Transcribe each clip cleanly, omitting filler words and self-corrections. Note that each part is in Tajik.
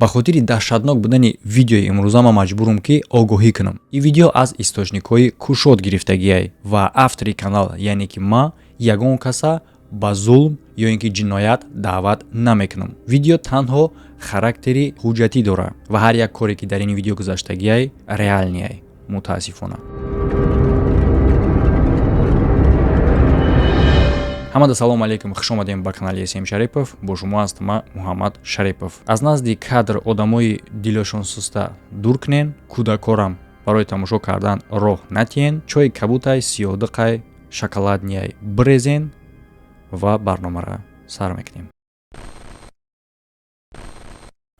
Ба хотири даҳшатнок будани видеои имрӯза ман маҷбурам, ки огоҳӣ кунам. Ин видео аз источникҳои кушод гирифтагиай ва автори канал, яъне ки ман, ягон каса ба зулм ё ин ки ҷиноят даъват намекунам. Видео танҳо характери ҳуҷҷатӣ дорад ва ҳар як коре, ки дар ин видео гузаштагиай, реальный, мутаассифона. Ҳамада салому алейкум, хуш омадем ба канали СМ Шарипов. Бо шумо аст ман, Муҳаммад Шарипов. Аз назди кадр одамои дилошон суста дур кунен, кӯдакорам барои тамошо кардан роҳ натиҳен. Чойи кабутай, сиёдиқай, шоколадный бирезен ва барномаро сар мекунем.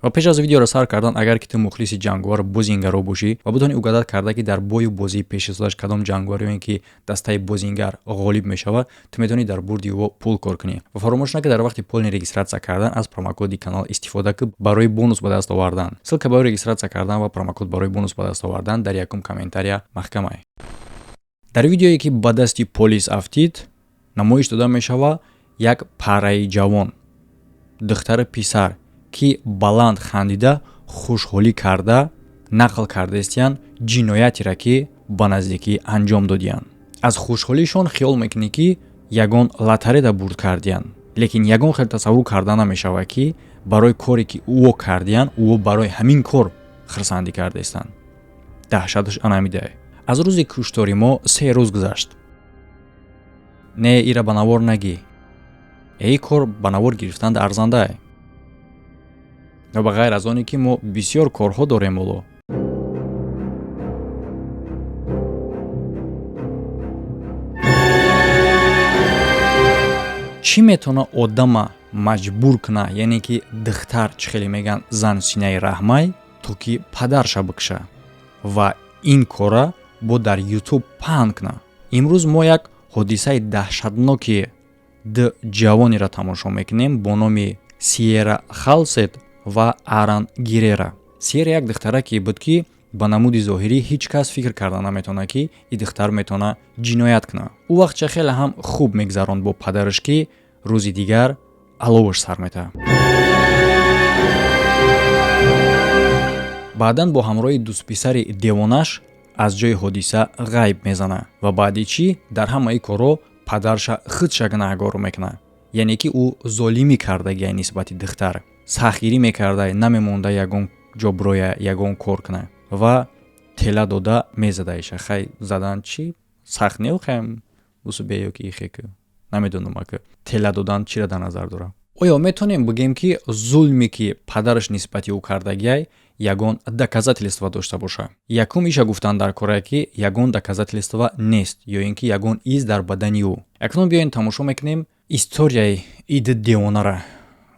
Ва пеш аз видеоро сар кардан, агар ки ту мухлиси ҷанговар бозингаро бошӣ ва бутони угадать карда, ки дар бою бозии пешисолаш кадом ҷанговар ё ин ки дастаи бозингар ғолиб мешавад, ту метавонӣ дар бурди ӯ пул кор кунӣ. Ва фаромӯш накард, дар вақти полный регистрация кардан аз промокоди канал истифода кун барои бонус ба даст овардан. Ссылка барои регистрация кардан ва промокод барои бонус ба даст овардан дар якум комментария маҳкамай. Дар видеое, ки ба дасти полис афтид, намоиш дода мешавад як парраи ҷавон, духтари писар, ки баланд хандида, хушҳолӣ карда нақл кардаистиянд ҷиноятеро, ки ба наздикӣ анҷом додиянд. Аз хушҳолишон хиёл мекунӣ, ки ягон лотареда бурд кардиянд, лекин ягон хел тасаввур карда намешавад, ки барои коре, ки ӯо кардиянд, ӯо барои ҳамин кор хирсандӣ кардаистанд. Даҳшаташ анамидае. Аз рӯзи куштори мо 3 рӯз гузашт. Не, ира ба навор нагӣ, эй, кор ба навор гирифтан арзандае. Ва ба ғайр аз оне, ки мо бисёр корҳо дорем ҳоло. Чӣ метавона одама маҷбур куна, яъне ки духтар, чӣ хеле мегӯянд, зан синаи раҳмай, то ки падарша бикша ва ин кора бо дар Ютуб паҳн куна? Имрӯз мо як ҳодисаи даҳшатноки ду ҷавонеро тамошо мекунем бо номи Сиера Халсет ва Аран Гирера. Сиера як духтараке буд, ки ба намуди зоҳирӣ ҳеҷ кас фикр карда наметавонад, ки ин духтар метавона ҷиноят кунад. Ӯ вақтча хеле ҳам хуб мегзаронд бо падараш, ки рӯзи дигар аловаш сар метаҳад. Баъдан бо ҳамроҳи дӯстписари девонаш аз ҷои ҳодиса ғайб мезанад ва баъди чӣ дар ҳамаи корҳо падарша худша гунаҳгор мекунад, яъне ки ӯ золимӣ кардагия нисбати духтар, сахтгирӣ мекарда, намемонда ягон ҷо бироя, ягон кор кунад ва тела дода мезадаиша. Хай, задан чӣ сахт не, хаем усубе ё ки ихе, намедонам, ака тела додан чиро дар назар дорам. Оё метавонем бигӯем, ки зулме, ки падараш нисбати ӯ кардагиай, ягон доказательство дошта боша? Якум иша гуфтан дар корае, ки ягон доказательство нест ё ин ки ягон из дар бадани ӯ. Акнун биёем, тамошо мекунем историяи иди девонара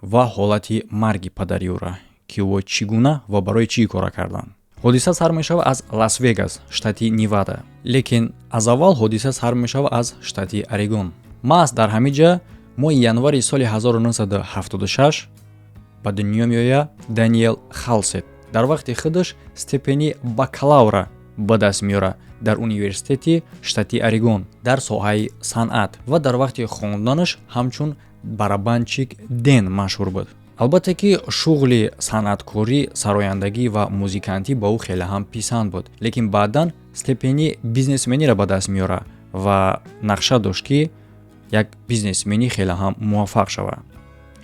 ва ҳолати марги падари ӯра, ки ӯ чӣ гуна ва барои чӣ кора карданд. Ҳодиса сар мешавад аз Лас Вегас, штати Невада, лекин аз аввал ҳодиса сар мешавад аз штати Орегон. Маҳз дар ҳамин ҷа моҳи январи соли 1976 ба дунё меояд Даниэл Халсет. Дар вақти худаш степени бакалавра ба даст меорад дар университети штати Орегон дар соҳаи санъат ва дар вақти хонданаш ҳамчун барабанчик Ден машҳур буд. Албатта ки шуғли санъаткорӣ, сарояндагӣ ва музикантӣ ба ӯ хеле ҳам писанд буд, лекин баъдан степени бизнесмениро ба даст меорад ва нақша дошт, ки як бизнесмени хеле ҳам муваффақ шавад.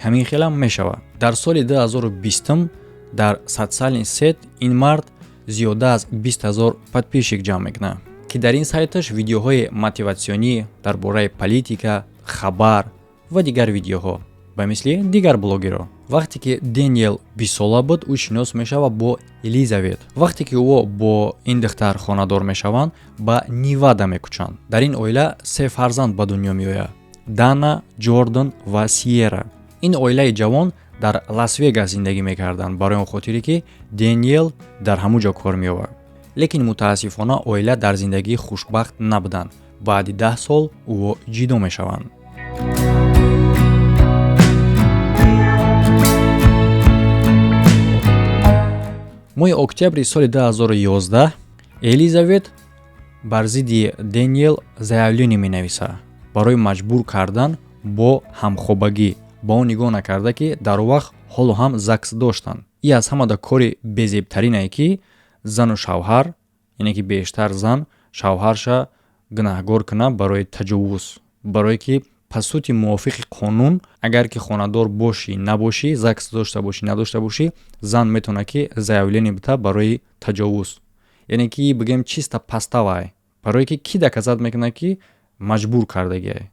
Ҳамин хелам мешавад. Дар соли 2020 дар социальный сеть ин мард зиёда аз 20 000 подписчик ҷамъ мекунад, ки дар ин сайташ видеоҳои мотиватсионӣ дар бораи политика, хабар ва дигар видеоҳо, ба мисли дигар блогерҳо. Вақте ки Дэниел 20-сола буд, ӯ шинос мешавад бо Элизавет. Вақте ки ӯ бо ин духтар хонадор мешаванд, ба Невада мекӯчанд. Дар ин оила се фарзанд ба дунё меояд: Дана, Ҷордан ва Сиера. Ин оилаи ҷавон дар Лас Вегас зиндагӣ мекарданд, барои он хотире ки Дэниел дар ҳамун ҷо кор меовард. Лекин мутаассифона оила дар зиндагии хушбахт набуданд. Баъди 10 сол ӯ ҷидо мешаванд. Моҳи октябри соли 2011 Элизавет бар зидди Дэниел заявление менависад барои маҷбур кардан бо ҳамхобагӣ, ба он нигоҳ накарда, ки дар он вақт ҳоло ҳам ЗАГС доштанд. И аз ҳамада кори безебтаринае, ки зану шавҳар, яъне ки бештар зан шавҳарша гунаҳгор куна барои таҷовуз. Барое ки по сути мувофиқи қонун, агар ки хонадор бошӣ, набошӣ, ЗАГС дошта бошӣ, надошта бошӣ, зан метавонад ки заявление бита барои таҷовуз. Яъне ки бигӯем, чисто подставай, барое ки кӣ доказать мекунад, ки маҷбур кардагиай?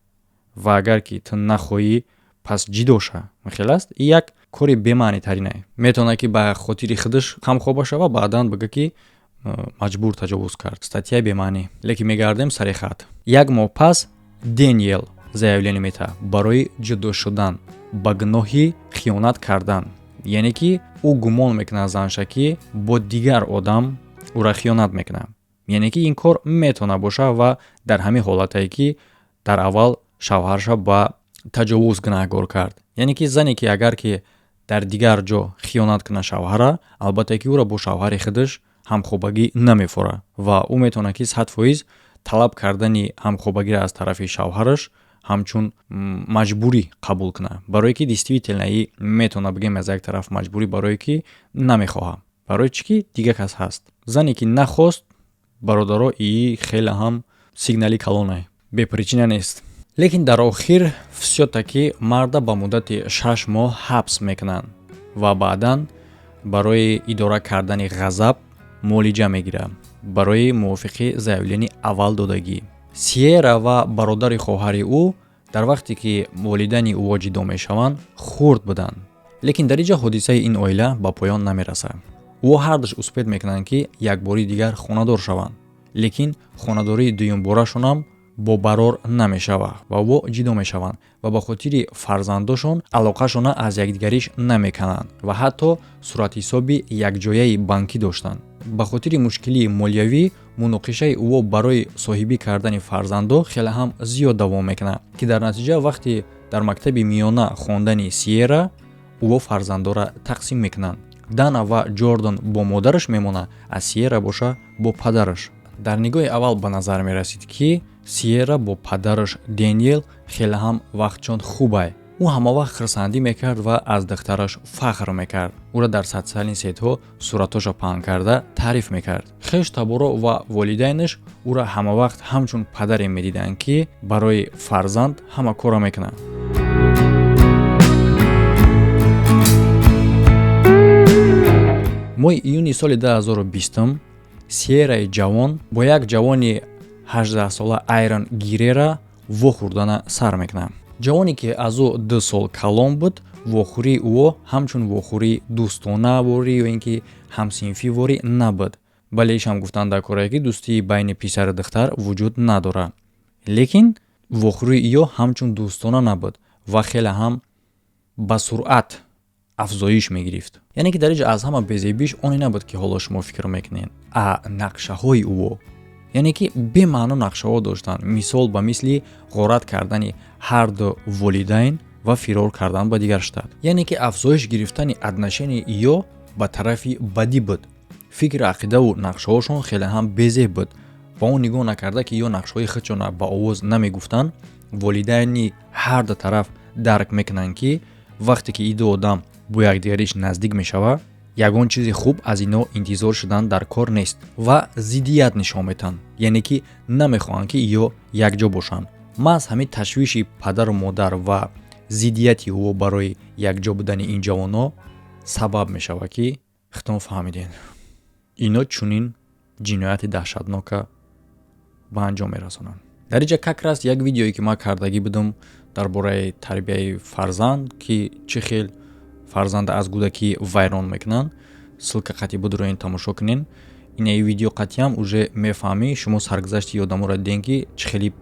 Ва агар ки ту нахоҳӣ, пас ҷидо ша. Хел аст, и як кори бемаънитаринае. Метавонад ки ба хотири худаш ҳамхоба шава, баъдан бигӯ ки маҷбур таҷовуз кард. Статьяи бемаънӣ. Лекин мегардем сари хат. Як моҳ пас Дэниел заявление метаҳад барои ҷудо шудан ба гуноҳи хиёнат кардан, яъне ки ӯ гумон мекунад занша, ки бо дигар одам ӯра хиёнат мекунад. Яъне ки ин кор метавонад бошад ва дар ҳамин ҳолатае, ки дар аввал шавҳарша ба таҷовуз гунаҳгор кард. Яъне ки зане ки агар ки дар дигар ҷо хиёнат кунад шавҳара, албатта ки ӯро бо шавҳари худаш ҳамхобагӣ намефорад ва ӯ метавонад ки 100% талаб кардани ҳамхобагиро аз тарафи шавҳараш ҳамчун маҷбурӣ қабул кунад. Барое ки действительно и метавонад, бигӯем, аз як тараф маҷбурӣ, барое ки намехоҳад, барои чӣ ки дигар кас ҳаст. Зане ки нахост, бародаро, и хеле ҳам сигнали калонае, бепричина нест. Лекин дар охир всё-таки марда ба муддати 6 моҳ ҳабс мекунанд ва баъдан барои идора кардани ғазаб муолиҷа мегирад, барои мувофиқи заявление аввал додагӣ. Сиера ва бародари хоҳари ӯ дар вақте ки волидайни ӯ ҷудо мешаванд, хурд буданд. Лекин дар инҷа ҳодисаи ин оила ба поён намерасад. Ӯ ҳардуш успеть мекунанд, ки якбори дигар хонадор шаванд, лекин хонадории дуюмборашонам бо барор намешавад ва ӯ ҷудо мешаванд ва ба хотири фарзандошон алоқашона аз якдигариш намекананд ва ҳатто суратҳисоби якҷояи банкӣ доштанд. Ба хотири мушкилии молиявӣ муноқишаи ӯ барои соҳибӣ кардани фарзандо хеле ҳам зиёд давом мекунад, ки дар натиҷа вақте дар мактаби миёна хондани Сиера, ӯ фарзандора тақсим мекунанд. Дана ва Ҷордан бо модараш мемонад, а Сиера боша бо падараш. Дар нигоҳи аввал ба назар мерасид, ки Сиера бо падараш Дэниел хеле ҳам вақтчон хубай. Ӯ ҳамавақт хурсандӣ мекард ва аз духтараш фахр мекард, ӯро дар социальный сетьҳо суратҳошо паҳн карда таъриф мекард. Хеш таборо ва волидайнаш ӯро ҳамавақт ҳамчун падаре медиданд, ки барои фарзанд ҳама корро мекунад. Моҳи июни соли 2020 Сиераи ҷавон бо як ҷавони 18сола Айрон Гирера вохӯрдана сар мекунад. Ҷавоне ки аз ӯ 2 сол калон буд. Вохӯрии ӯ ҳамчун вохӯрии дӯстонаворӣ ё ин ки ҳамсинфиворӣ набуд. Бале, ишам гуфтанд дар корае, ки дӯстии байни писару духтар вуҷуд надорад, лекин вохӯрии ё ҳамчун дӯстона набуд ва хеле ҳам ба суръат афзоиш мегирифт. Яъне ки дар инҷа аз ҳама безебиш оне набуд, ки ҳоло шумо фикр мекунед, а нақшаҳои ӯ. Яъне ки бемаъно нақшаҳо доштанд, мисол ба мисли ғорат кардани ҳарду волидайн ва фирор кардан ба дигар штат. Яъне ки афзоиш гирифтани отношенияи ё ба тарафи бадӣ буд. Фикри, ақидаву нақшаҳошон хеле ҳам безеб буд. Ба он нигоҳ накарда, ки ё нақшаҳои худшона ба овоз намегуфтанд, волидайни ҳарду тараф дарк мекунанд, ки вақте ки и ду одам бо якдигариш наздик мешавад, ягон чизи хуб аз ино интизор шудан дар кор нест ва зиддият нишон метаҳанд, яъне ки намехоҳанд, ки ё якҷо бошанд. Маҳз ҳамин ташвиши падару модар ва зиддияти ӯ барои якҷо будани ин ҷавонҳо сабаб мешавад, ки хитон фаҳмидем, ино чунин ҷинояти даҳшатнока ба анҷом мерасонанд. Дар инҷа как раз як видеое, ки ман кардагӣ будам дар бораи тарбияи фарзанд, ки чӣ хел фарзанда аз кӯдакӣ вайрон мекунанд, ссылка қатъи будро ин тамошо кунен. Инаи видео қатъиам уже мефаҳмӣ шумо саргузашти одаморо дидем, ки чӣ хели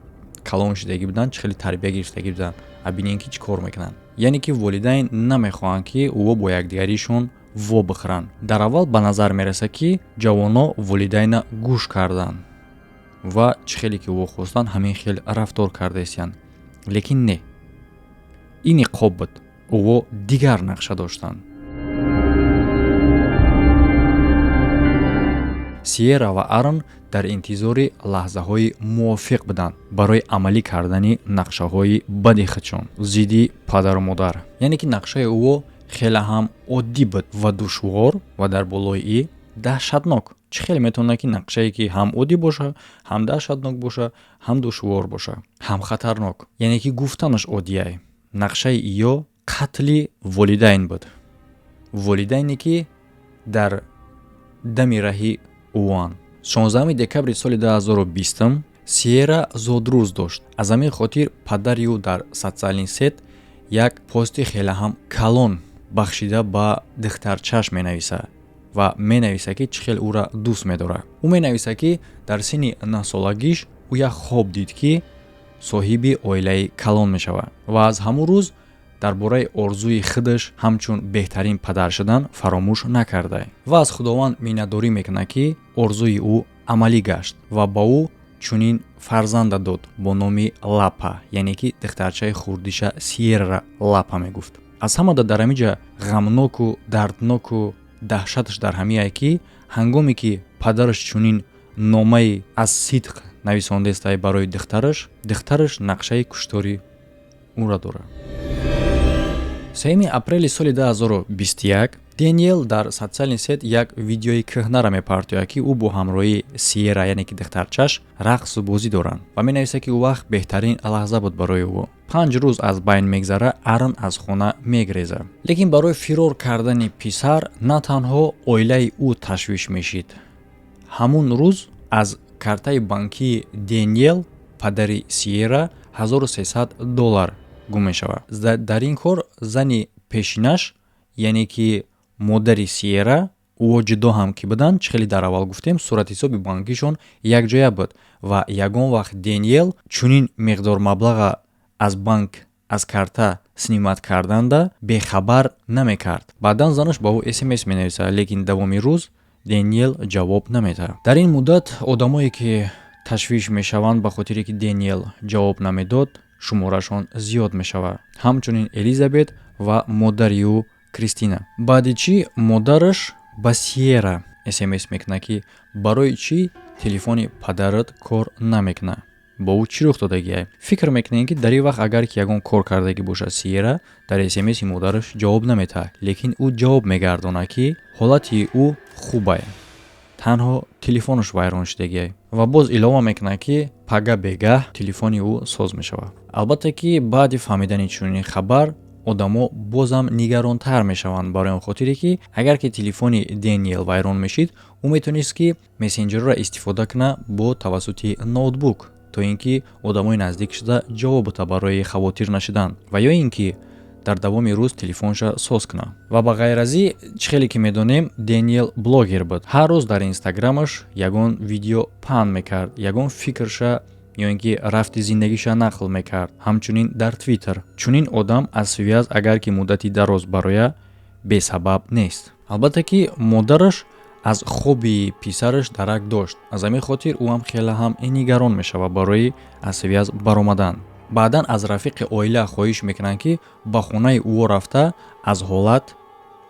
калон шудагӣ буданд, чӣ хели тарбия гирифтагӣ буданд, а бинем, ки чӣ кор мекунанд. Яъне ки волидайн намехоҳанд, ки ӯ бо якдигаришон во бихӯранд. Дар аввал ба назар мерасад, ки ҷавоно волидайна гӯш карданд ва чӣ хеле ки ӯ хостанд, ҳамин хел рафтор кардаистиянд, лекин не, ин ниқоб буд, ӯ дигар нақша доштанд. Сиера ва Арон дар интизори лаҳзаҳои мувофиқ буданд барои амалӣ кардани нақшаҳои бади худшон зидди падару модар. Яъне ки нақшаи ӯ Хеле ҳам оддӣ буд ва душвор ва дар болои и даҳшатнок. Чӣ хеле метавонад, ки нақшае, ки ҳам оддӣ боша, ҳам даҳшатнок боша, ҳам душвор боша, ҳам хатарнок? Яъне ки гуфтанаш оддияй. Нақшаи иё қатли волидайн буд, волидайне, ки дар дами раҳи ӯанд. 16 декабри соли 2020 Сиера зодрӯз дошт. Аз ҳамин хотир падари ӯ дар социальный сеть як пости хеле ҳам калон бахшида ба духтарчаш менависад ва менависад, ки чӣ хел ӯра дӯст медорад. Ӯ менависад, ки дар синни 9-солагиш ӯ як хоб дид, ки соҳиби оилаи калон мешавад, ва аз ҳамун рӯз дар бораи орзуи худаш ҳамчун беҳтарин падар шудан фаромӯш накарда ва аз Худованд миннатдорӣ мекунад, ки орзуи ӯ амалӣ гашт ва ба ӯ чунин фарзанда дод бо номи Лапа, яъне ки духтарчаи хурдиша Сиерара Лапа мегуфт. Аз ҳамада дар ҳамиҷа ғамноку дардноку даҳшаташ дар ҳамиае, ки ҳангоме ки падараш чунин номаи аз сидқ нависондаестай барои духтараш, духтараш нақшаи куштори ӯра дорад. 3 апрели соли 2021 Дэниел дар социальный сеть як видеои кӯҳнара мепартояд, ки ӯ бо ҳамроҳии Сиера, яъне ки духтарчаш, рақсу бозӣ доранд, ва менависад, ки ӯ вақт беҳтарин лаҳза буд барои ӯ. 5 рӯз аз байн мегзара, Арн аз хона мегреза. Лекин барои фирор кардани писар на танҳо оилаи ӯ ташвиш мешид. Ҳамун рӯз аз картаи банкии Дэниел, падари Сиера, 1300 доллар гум мешавад. Дар ин кор зани пешинаш, яъне ки модари Сиера, ӯ ҷудо ҳам ки буданд, чӣ хеле дар аввал гуфтем, суратҳисоби банкишон якҷоя буд ва ягон вақт Дэниел чунин миқдор маблаға аз банк, аз карта снимать карданда бехабар намекард. Баъдан занаш ба ӯ СМС менависад, лекин давоми рӯз Дэниел ҷавоб наметаҳад. Дар ин муддат одамое, ки ташвиш мешаванд ба хотире ки Дэниел ҷавоб намедод, шуморашон зиёд мешавад, ҳамчунин Элизабет ва модари ӯ Кристина. Баъди чӣ модараш ба Сиера СМС мекунад, ки барои чӣ телефони падарат кор намекунад, бо ӯ чӣ рух додагиай? Фикр мекунем, ки дар ин вақт агар ки ягон кор кардагӣ бошад, Сиера дар СМСи модараш ҷавоб наметаҳад, лекин ӯ ҷавоб мегардонад, ки ҳолати ӯ хубай, танҳо телефонаш вайрон шудагиай, ва боз илова мекунад, ки пага бегаҳ телефони ӯ соз мешавад. Албатта ки баъди фаҳмидани чунин хабар одамо бозам нигаронтар мешаванд, барои он хотире ки агар ки телефони Дэниел вайрон мешид, ӯ метавонист, ки мессенҷерро истифода кунад бо тавассути ноутбук, то ин ки одамои наздик шуда ҷавоб бута барои хавотир нашудан, ва ё ин ки дар давоми рӯз телефонша соз кунад. Ва ба ғайр аз и чӣ хеле ки медонем, Дэниел блогер буд. Ҳар рӯз дар Инстаграмаш ягон видео паҳн мекард, ягон фикрша ё ин ки рафти зиндагиша нақл мекард, ҳамчунин дар Твиттер. Чунин одам аз связь агар ки муддати дароз бароя, бесабаб нест. Албатта ки модараш аз хоби писараш дарак дошт, аз ҳамин хотир ӯ ҳам хеле ҳам нигарон мешавад барои аз связь баромадан. Баъдан аз рафиқи оила хоҳиш мекунанд, ки ба хонаи ӯ рафта, аз ҳолат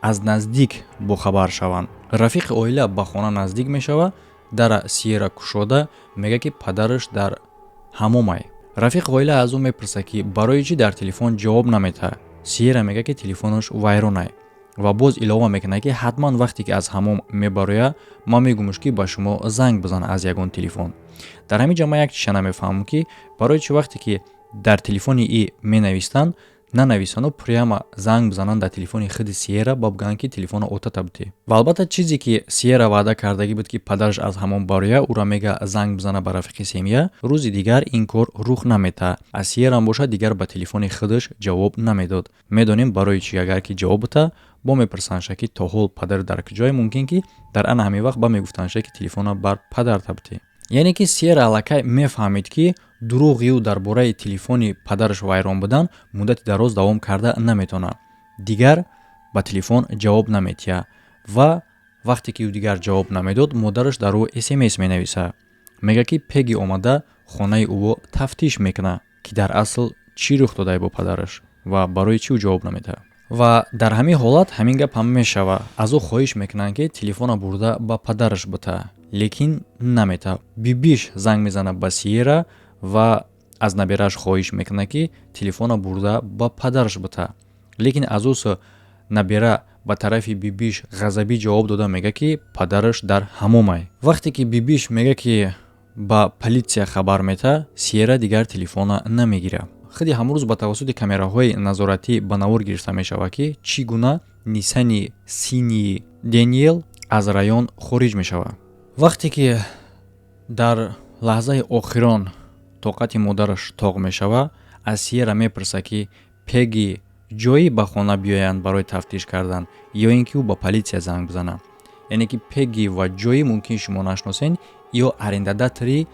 аз наздик бохабар шаванд. Рафиқи оила ба хона наздик мешавад, дара Сиера кушода мегӯяд, ки падараш дар ҳамомай. Рафиқи оила аз ӯ мепурсад, ки барои чӣ дар телефон ҷавоб наметаҳад. Сиера мегӯяд, ки телефонаш вайронай, ва боз илова мекунад, ки ҳатман вақте ки аз ҳамом мебарояд, ман мегӯмш, ки ба шумо занг бизанад аз ягон телефон. Дар ҳамин ҷо ман як чиза намефаҳмам, ки барои чӣ вақте ки дар телефони и менависанд, нанависану прямо занг бизананд дар телефони худи Сиера, ба бигӯянд, ки телефона отата будӣ. Ва албатта, чизе ки Сиера ваъда кардагӣ буд, ки падараш аз ҳамон бароя, ӯра мега занг бизана ба рафиқи семья, рӯзи дигар ин кор рух наметаҳад. Аз Сиерам бошад, дигар ба телефони худаш ҷавоб намедод. Медонем барои чӣ. Агар ки ҷавоб бута, бо мепурсандша, ки то ҳол падар дар куҷое, мумкин ки дар ана ҳамин вақт ба мегуфтандша, ки телефона бар падарта будӣ. Яъне ки Сиера аллакай мефаҳмид, ки дурӯғи ӯ дар бораи телефони падараш вайрон будан муддати дароз давом карда наметавонад. Дигар ба телефон ҷавоб наметиҳад ва вақте ки ӯ дигар ҷавоб намедод, модараш дар ӯ СМС менависад, мегӯяд, ки Пеги омада хонаи ӯо тафтиш мекунад, ки дар асл чӣ рух додае бо падараш ва барои чӣ ӯ ҷавоб наметиҳад. Ва дар ҳамин ҳолат ҳамин гап ҳам мешавад. Аз ӯ хоҳиш мекунанд, ки телефона бурда ба падараш бутаҳад, лекин наметаҳад. Бибиш занг мезанад ба Сиера ва аз набирааш хоҳиш мекунад, ки телефона бурда ба падараш бутаҳад, лекин аз ӯ Набера ба тарафи бибиш ғазабӣ ҷавоб дода мега, ки падараш дар ҳамомай. Вақте ки бибиш мега, ки ба политсия хабар мета, Сиера дигар телефона намегирад. Худи ҳамон рӯз ба тавассути камераҳои назоратӣ ба навор гирифта мешавад, ки чӣ гуна Ниссани синии Дэниел аз район хориҷ мешавад. Вақте ки дар лаҳзаи охирон тоқати модараш тоқ мешавад, аз Сиера мепурсад, ки Пеги, Ҷои ба хона биёянд барои тафтиш кардан ё ин ки ӯ ба политсия занг бизанад. Яъне ки Пеги ва Ҷои мумкин шумо нашиносен, ё арендодатори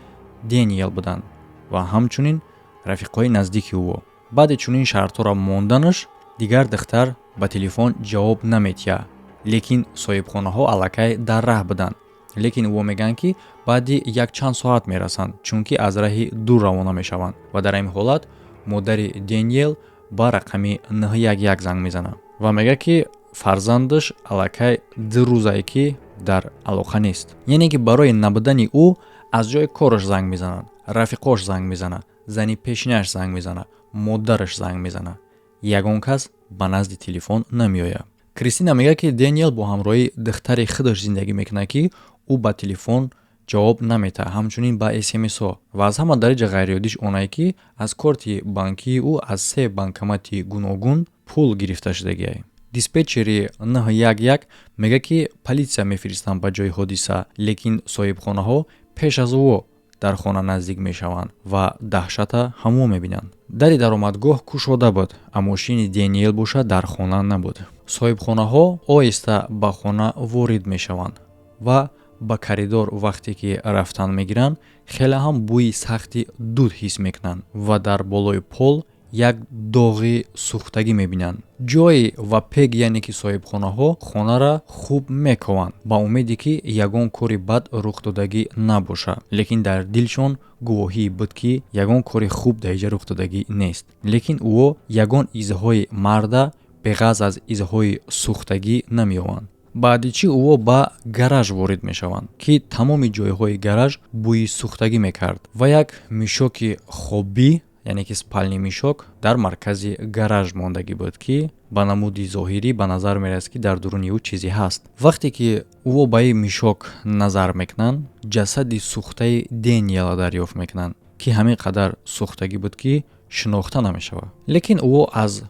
Дэниел буданд ва ҳамчунин рафиқҳои наздики ӯ. Баъди чунин шартҳоро монданаш, дигар духтар ба телефон ҷавоб наметиҳад. Лекин соҳибхонаҳо аллакай дар раҳ буданд, лекин ӯ мегӯянд, ки баъди якчанд соат мерасанд, чунки аз раҳи дур равона мешаванд. Ва дар ҳамин ҳолат модари Дэниел ба рақами 911 занг мезанад ва мегӯяд, ки фарзандаш аллакай 2 рӯзае ки дар алоқа нест. Яъне ки барои набудани ӯ аз ҷои кораш занг мезананд, рафиқош занг мезанад, зани пешинааш занг мезанад, модараш занг мезанад, ягон кас ба назди телефон намеояд. Кристина мегӯяд, ки Дэниел бо ҳамроҳии духтари худаш зиндагӣ мекунад, ки ӯ ба телефон ҷавоб наметаҳад, ҳамчунин ба смсҳо. Ва аз ҳама дараҷа ғайриоддиш онае, ки аз корти банкии ӯ аз се банкомати гуногун пул гирифта шудагиай. Диспетчери 911 мегӯяд, ки политсия мефиристанд ба ҷои ҳодиса, лекин соҳибхонаҳо пеш аз ӯ дар хона наздик мешаванд ва даҳшата ҳамо мебинанд. Дари даромадгоҳ кушода буд, а мошини Дэниел бошад дар хона набуд. Соҳибхонаҳо оҳиста ба хона ворид мешаванд ва ба коридор вақте ки рафтан мегиранд, хеле ҳам бӯи сахти дуд ҳис мекунанд ва дар болои пол як доғи сӯхтагӣ мебинанд. Ҷои ва Пег, яъне ки соҳибхонаҳо, хонара хуб мекованд ба умеде, ки ягон кори бад рухдодагӣ набошад, лекин дар дилшон гувоҳӣ буд, ки ягон кори хуб дар иҷа рухдодагӣ нест. Лекин ӯо ягон изҳои марда беғараз аз изҳои сӯхтагӣ намеёбанд. Баъди чӣ ӯо ба гараж ворид мешаванд, ки тамоми ҷойҳои гараж бӯи сӯхтагӣ мекард ва як мишоки хобӣ, яъне ки спальный мешок, дар маркази гараж мондагӣ буд, ки ба намуди зоҳирӣ ба назар мерасад, ки дар дуруни ӯ чизе ҳаст. Вақте ки ӯо ба ин мишок назар мекунанд, ҷасади сӯхтаи Дэниела дарёфт мекунанд, ки ҳамин қадар сӯхтагӣ буд, ки шинохта намешавад. Лекин ӯо аз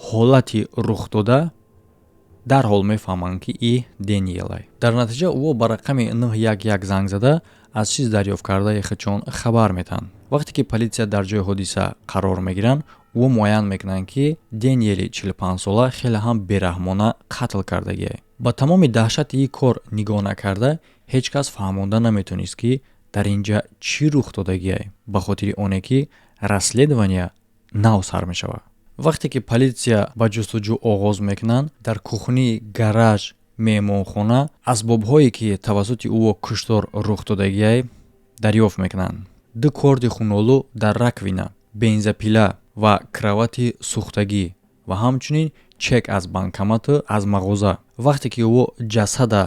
ҳолати рухдода дарҳол мефаҳманд, ки и Дэниелай. Дар натиҷа ӯо ба рақами 911 занг зада, аз чиз дарёфт кардаи худшон хабар метаҳанд. Вақте ки политсия дар ҷои ҳодиса қарор мегиранд, ӯ муайян мекунанд, ки Дэниели 45-сола хеле ҳам бераҳмона қатл кардагиай. Ба тамоми даҳшати ин кор нигоҳ накарда, ҳеҷ кас фаҳмонда наметонист, ки дар ин ҷа чӣ рух додагиай, ба хотири оне ки расследования нав сар мешавад. Вақте ки политсия ба ҷустуҷӯ оғоз мекунанд, дар кухни, гараж, меҳмонхона асбобҳое, ки тавассути ӯ куштор рух додагиай, дарёфт мекунанд: ду корди хунолу дар раковина, бензопила ва кровати сӯхтагӣ ва ҳамчунин чек аз банкомату аз мағоза. Вақте ки ӯ ҷасада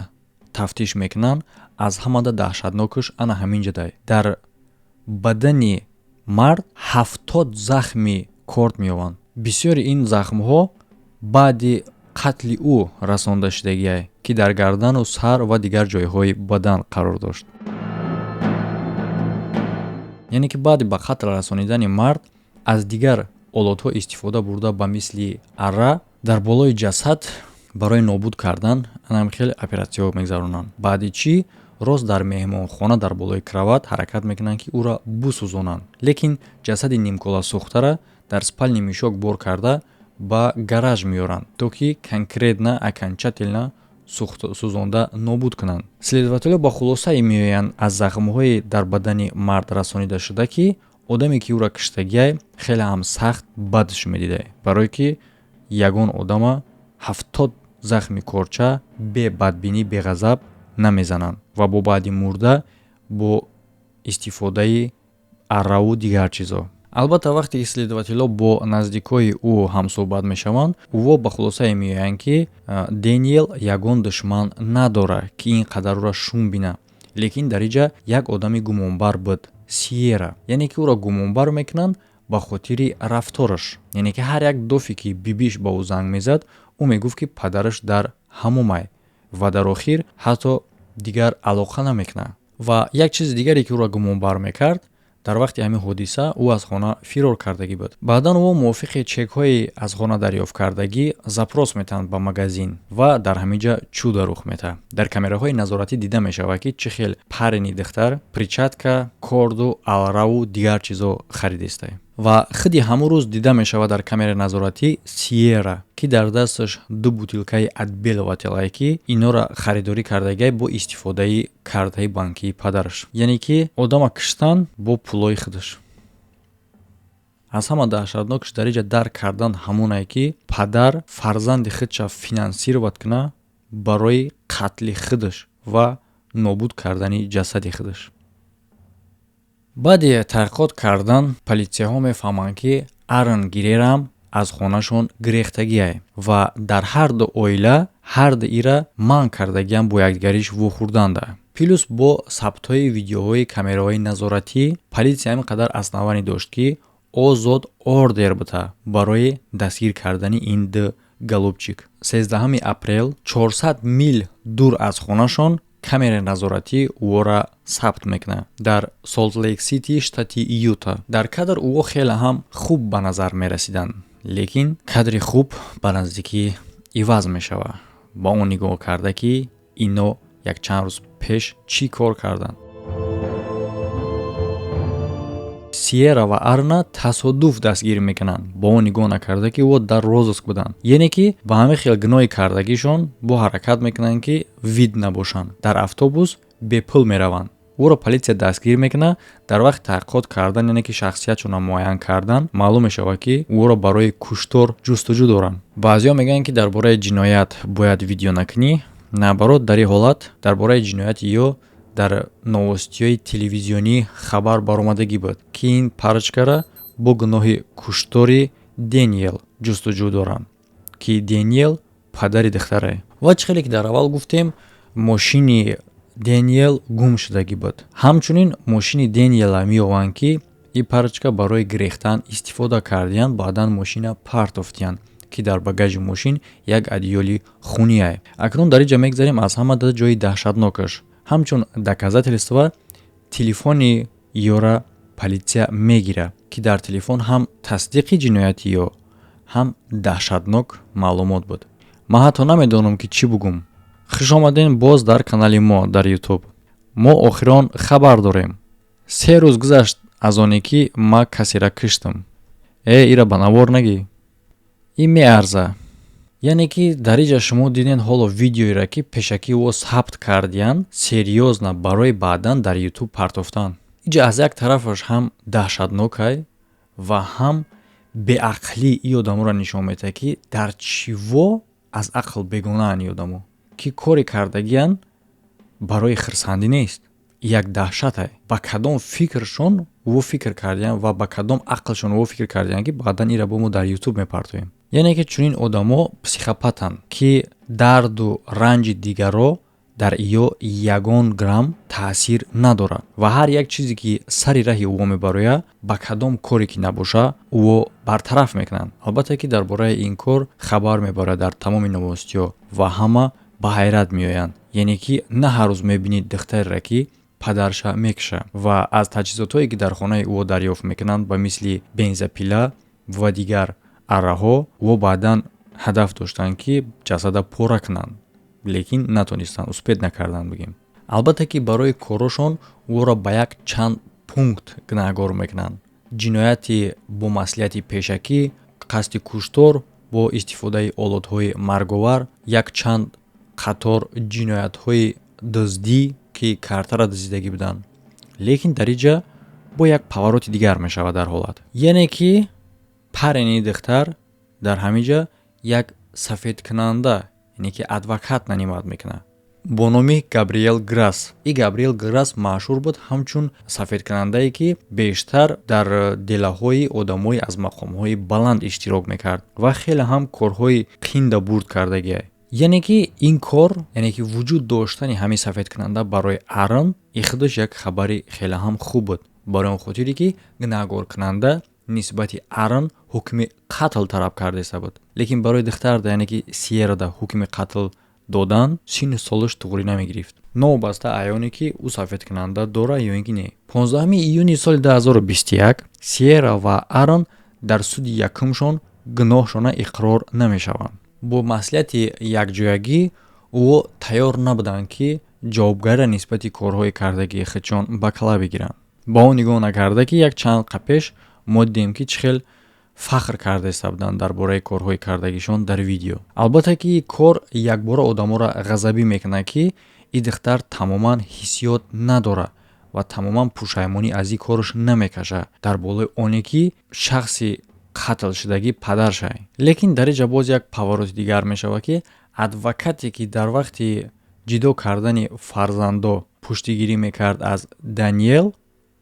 тафтиш мекунанд, аз ҳамада даҳшатнокаш ана ҳамин ҷадай: дар бадани мард 70 захми корд меёбанд. Бисёри ин захмҳо баъди қатли ӯ расонда шудагиай, ки дар гардану сар ва дигар ҷойҳои бадан қарор дошт. Яъне ки баъди ба қатл расонидани мард аз дигар олотҳо истифода бурда, ба мисли арра дар болои ҷасад барои нобуд кардан анам хеле оператсияҳо мегузаронанд. Баъди чӣ рост дар меҳмонхона дар болои кровать ҳаракат мекунанд, ки ӯро бусӯзонанд, лекин ҷасади нимкола сӯхтара дар спальный мешок бор карда ба гараж меоранд, то ки конкретно, окончательно сӯзонда нобуд кунанд. Следователҳо ба хулосае меоянд аз захмҳои дар бадани мард расонида шуда, ки одаме, ки ӯро киштагиай, хеле ҳам сахт бадш медидай, барое ки ягон одама 70 захми корча бе бадбинӣ, беғазаб намезананд ва бо баъди мурда бо истифодаи арраву дигар чизо. Албатта, вақте ки следователҳо бо наздикои ӯ ҳамсӯҳбат мешаванд, ӯво ба хулосае меоянд, ки Дэниел ягон душман надорад, ки ин қадар ӯро шум бинад, лекин дар инҷа як одами гумонбар буд, Сиера. Яъне ки ӯро гумонбар мекунанд ба хотири рафтораш, яъне ки ҳар як дофе, ки бибиш ба ӯ занг мезад. Ӯ мегуфт, ки падараш дар ҳамумай, ва дар охир ҳатто дигар алоқа намекунад. Ва як чизи дигаре, ки ӯро гумонбар мекард: дар вақти ҳамин ҳодиса ӯ аз хона фирор кардагӣ буд. Баъдан ӯ мувофиқи чекҳои аз хона дарёфткардагӣ запрос метаҳанд ба магазин, ва дар ҳамин ҷа чудо рух метаҳад. Дар камераҳои назоратӣ дида мешавад, ки чӣ хел парень и духтар перчатка, корду, алраву дигар чизо харидистай. Ва худи ҳамон рӯз дида мешавад дар камераи назоратӣ Сиера, ки дар дасташ ду бутилкаи от белого тела, ки инора харидорӣ кардагиай бо истифодаи картаи банкии падараш. Яъне ки одама киштан бо пулои худаш. Аз ҳама даҳшатнокш дар иҷа дарк кардан ҳамонае, ки падар фарзанди худша финансировать куна барои қатли худаш ва нобуд кардани ҷасади худаш. Баъди таҳқиқот кардан политсияҳо мефаҳманд, ки Арон Гирерам аз хонашон гирехтагиай, ва дар ҳарду оила ҳарду ира манъ кардагиам бо якдигариш вохӯрданда. Плюс бо сабтҳои видеоҳои камераҳои назоратӣ политсия ҳамин қадар основание дошт, ки озод ордер бита барои дастгир кардани ин ду голубчик. 13 апрел 400 мил дур аз хонашон камераи назоратӣ ӯро сабт мекунад дар Солт Лейк Сити, штати Юта. Дар кадр ӯо хеле ҳам хуб ба назар мерасиданд, лекин кадри хуб ба наздикӣ иваз мешавад, ба он нигоҳ карда, ки ино якчанд рӯз пеш чӣ кор карданд. Сиера ва Арна тасодуф дастгир мекунанд, бо он нигоҳ накарда, ки ӯ дар розыск буданд. Яъне ки ба ҳамин хел гуноҳи кардагишон бо ҳаракат мекунанд, ки вид набошанд. Дар автобус бепул мераванд. Ӯро политсия дастгир мекунад. Дар вақти таҳқиқот кардан, яъне ки шахсиятшонро муайян кардан, маълум мешавад, ки ӯро барои куштор ҷустуҷӯ доранд. Баъзеҳо мегӯянд, ки дар бораи ҷиноят бояд видео накунӣ. Наоборот, дар ин ҳолат дар бораи ҷинояти ё дар новостиҳои телевизионӣ хабар баромадагӣ буд, ки ин парочкара бо гуноҳи куштори Дэниел ҷустуҷӯ доранд, ки Дэниел падари духтарае. Ва чӣ хеле ки дар аввал гуфтем, мошини Дэниел гум шудагӣ буд. Ҳамчунин мошини Дэниела меёванд, ки ин парочка барои гирехтан истифода кардиянд, баъдан мошина партофтиянд, ки дар багажи мошин як одеяли хунияе. Акнун дар инҷа мегзарем аз ҳама ҷои даҳшатнокаш. Ҳамчун доказательство телефони ёра политсия мегирад, ки дар телефон ҳам тасдиқи ҷинояти ё ҳам даҳшатнок маълумот буд. Ман ҳатто намедонам, ки чӣ бугум. Хуш омадем боз дар канали мо дар Ютуб. Мо охирон хабар дорем: 3 рӯз гузашт аз оне, ки ман касеро киштам. Э, ира ба навор нагӣ, ин меарза. Яъне ки дар инҷа шумо дидед ҳоло видеоеро, ки пешакӣ ӯ сабт кардиянд серьёзно барои баъдан дар Ютуб партофтан. Инҷа аз як тарафаш ҳам даҳшатнокай ва ҳам беақлӣ ин одаморо нишон медиҳад, ки дар чиво аз ақл бегонаанд ин одамо, ки коре кардагиянд барои хирсандӣ нест, як даҳшате. Ба кадом фикршон ӯ фикр кардиянд ва ба кадом ақлшон ӯ фикр кардиянд, ки баъдан инро бо мо дар Ютуб мепартоем? Яъне ки чунин одамо психопатанд, ки дарду ранҷи дигарро дар иё ягон грамм таъсир надорад, ва ҳар як чизе, ки сари раҳи ӯ мебарояд, ба кадом коре ки набоша, ӯ бартараф мекунанд. Албатта ки дар бораи ин кор хабар мебарад дар тамоми новостиҳо ва ҳама ба ҳайрат меоянд. Яъне ки на ҳар рӯз мебинӣ духтареро, ки падарша мекушад. Ва аз таҷҳизотҳое, ки дар хонаи ӯ дарёфт мекунанд, ба мисли бензопила ва дигар арраҳо, ӯ баъдан ҳадаф доштанд, ки ҷасада пора кунанд, лекин натонистанд, успеть накарданд бигем. Албатта ки барои корошон ӯро ба як чанд пункт гунаҳгор мекунанд: ҷинояти бо маслиҳати пешакӣ, қасди куштор бо истифодаи олотҳои марговар, якчанд қатор ҷиноятҳои дуздӣ, ки картара дуздидагӣ буданд. Лекин дар инҷа бо як повороти дигар мешавад дар ҳолат. Яъне ки парень и духтар дар ҳамин ҷа як сафедкунанда, яъне ки адвокат нанимать мекунад бо номи Габриэл Грасс. И Габриэл Грасс машҳур буд ҳамчун сафедкунандае, ки бештар дар делаҳои одамои аз мақомҳои баланд иштирок мекард ва хеле ҳам корҳои қинда бурд кардагиай. Яъне ки ин кор, яъне ки вуҷуд доштани ҳамин сафедкунанда барои Арон и худаш як хабари хеле ҳам хуб буд, барои он хотире ки гунаҳгоркунанда. Нисбати Арон ҳукми қатл талаб кардаиста буд, лекин барои духтарда, яъне ки Сиерада, ҳукми қатл додан синну солаш туғрӣ намегирифт, новобаста аёне ки ӯ сафедкунанда дора ё ин ки не. 15 июни соли 2021 Сиера ва Арон дар суди якумшон гуноҳшона иқрор намешаванд. Бо маслиҳати якҷоягӣ ӯ тайёр набуданд, ки ҷавобгариро нисбати корҳои кардагии худшон ба кала бигиранд. Ба он нигоҳ накарда, ки як чанд қапеш мо дидем, ки чӣ хел фахр кардаиста буданд дар бораи корҳои кардагишон дар видео. Албатта, ки кор якбора одаморо ғазабӣ мекунад, ки ин духтар тамоман ҳиссиёт надорад ва тамоман пушаймонӣ аз ин кораш намекашад, дар болои оне ки шахси қатлшудагӣ падаршай. Лекин дар инҷа боз як повороти дигар мешавад, ки адвокате, ки дар вақти ҷидо кардани фарзандо пуштигирӣ мекард аз Даниэл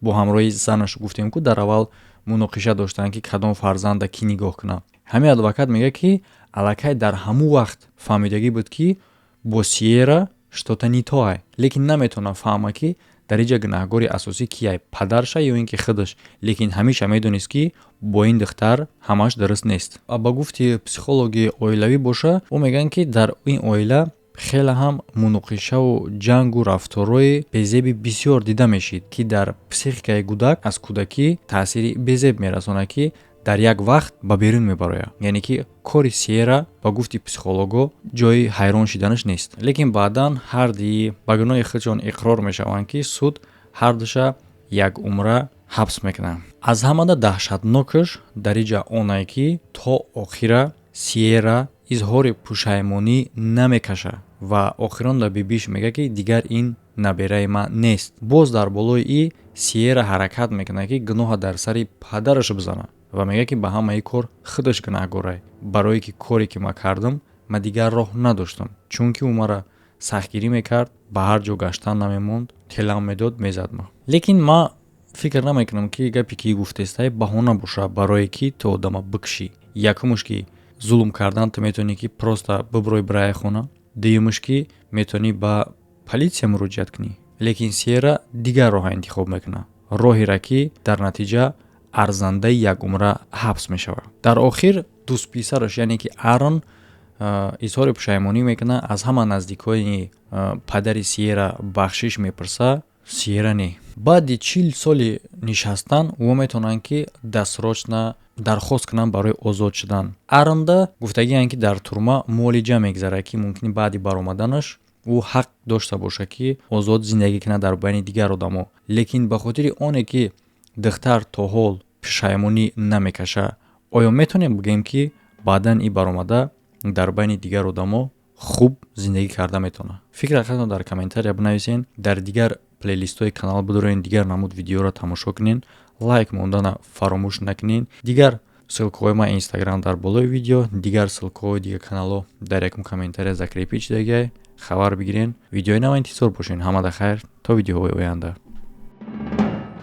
бо ҳамроҳи занаш, гуфтем ку, дар аввал муноқиша доштанд, ки кадом фарзанда кӣ нигоҳ кунад, ҳамин адвокат мегӯяд, ки аллакай дар ҳамун вақт фаҳмидагӣ буд, ки бо Сиера что-то не то ай, лекин наметавонад фаҳма, ки дар инҷа гунаҳгори асосӣ кияй, падарша ё ин ки худаш. Лекин ҳамеша медонист, ки бо ин духтар ҳамаш дуруст нест. Ба гуфти психологи оилавӣ боша, ӯ мегӯянд, ки дар ин оила хеле ҳам муноқишаву ҷангу рафторҳои безеби бисёр дида мешид, ки дар психикаи кӯдак аз кӯдакӣ таъсири безеб мерасонад, ки дар як вақт ба берун мебарояд. Яъне ки кори Сиера, ба гуфти психолого, ҷои ҳайрон шиданаш нест. Лекин баъдан ҳарди ба гуноҳи худшон иқрор мешаванд, ки суд ҳардуша як умра ҳабс мекунад. Аз ҳамада даҳшатнокаш дар инҷа онае, ки то охира Сиера изҳори пушаймонӣ намекашад ва охирон да бибиш мегӯяд, ки дигар ин набераи ман нест. Боз дар болои и Сиера ҳаракат мекунад, ки гуноҳа дар сари падараш бизанад, ва мегӯяд, ки ба ҳамаи кор худаш гунаҳгорай, барое ки коре ки ман кардам, ман дигар роҳ надоштам, чунки ӯ мара сахтгирӣ мекард, ба ҳар ҷо гаштан намемонд, телам медод, мезад ма. Лекин ман фикр намекунам, ки гапе ки гуфтестай баҳона бошад, барое ки ту одама бикушӣ. Якумш, ки зулм кардан ту метавонӣ, ки просто бибурой бирая хона. Дуюмш, ки метавонӣ ба полиция муроҷиат кунӣ. Лекин Сиера дигар роҳа интихоб мекунад, роҳеро, ки дар натиҷа арзандаи якумра ҳабс мешавад. Дар охир дӯстписараш, яъне ки Арон, изҳори пушаймонӣ мекунад, аз ҳама наздикони падари Сиера бахшиш мепурсад, Сиера не. Баъди 40 соли нишастан ӯ метавонанд, ки дастрочна дархост кунанд барои озод шудан. Аронда гуфтагианд, ки дар турма муолиҷа мегзарад, ки мумкин баъди баромаданаш ӯ ҳақ дошта бошад, ки озод зиндагӣ кунад дар байни дигар одамо. Лекин ба хотири оне ки духтар то ҳол пушаймонӣ намекашад, оё метавонем бигӯем, ки баъдан и баромада дар байни дигар одамо хуб зиндагӣ карда метавонад? Фикр худатон дар комментария бинависен. Дар дигар плейлистҳои канал бидорен, дигар намуд видеоро тамошо кунен, лайк мондана фаромӯш накунен. Дигар ссылкаҳои ман Инстаграм дар болои видео, дигар ссылкаҳои дигар каналҳо дар якум комментария закрепить шудагиай, хабар бигирен. Видеои нав интизор бошен. Ҳамада хайр, то видеоҳои оянда.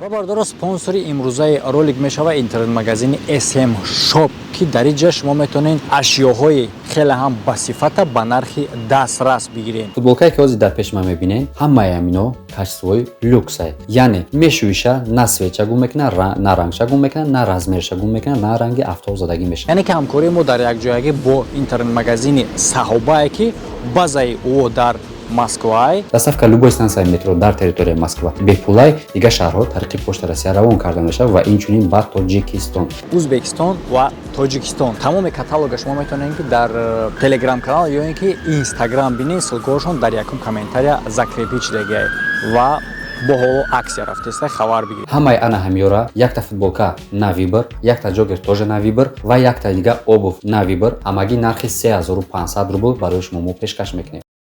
Ва бардоро, спонсори имрӯзаи ролик мешавад интернет-магазини SM Shop, ки дар ин ҷа шумо метавонед ашёҳои хеле ҳам басифата ба нархи дастрас бигиред. Футболкае, ки ҳозир дар пеши ман мебинед, ҳамаи ҳамино качествои люксае, яъне мешӯиша, на цветша гум мекунад, на рангша гум мекунад, на размерша гум мекунад, на ранги афтоб задагӣ мешавад. Яъне ки ҳамкории мо дар якҷоягӣ бо интернет-магазини Саҳобае, ки базаи ӯ дар Москвай. Доставка любой станцияи метро дар территорияи Москва бепулай, дигар шаҳрҳо тариқи Почта Россия равон карда мешавад ва инчунин ба Тоҷикистон. Узбекистон ва Тоҷикистон. Тамоми каталога шумо метавонед, ки дар телеграм канал ё ин ки Инстаграм бинед. Ссылкаҳошон дар якум комментария закрепить шудагиай ва бо ҳоло аксия рафтеста, хабар бигиред. Ҳамаи ана ҳамёра: якта футболка на выбор, якта ҷогер тоже на выбор ва якта дига обувь на выбор, ҳамагӣ нархи 3500 рубл барои шумо мо пешкаш мекунем.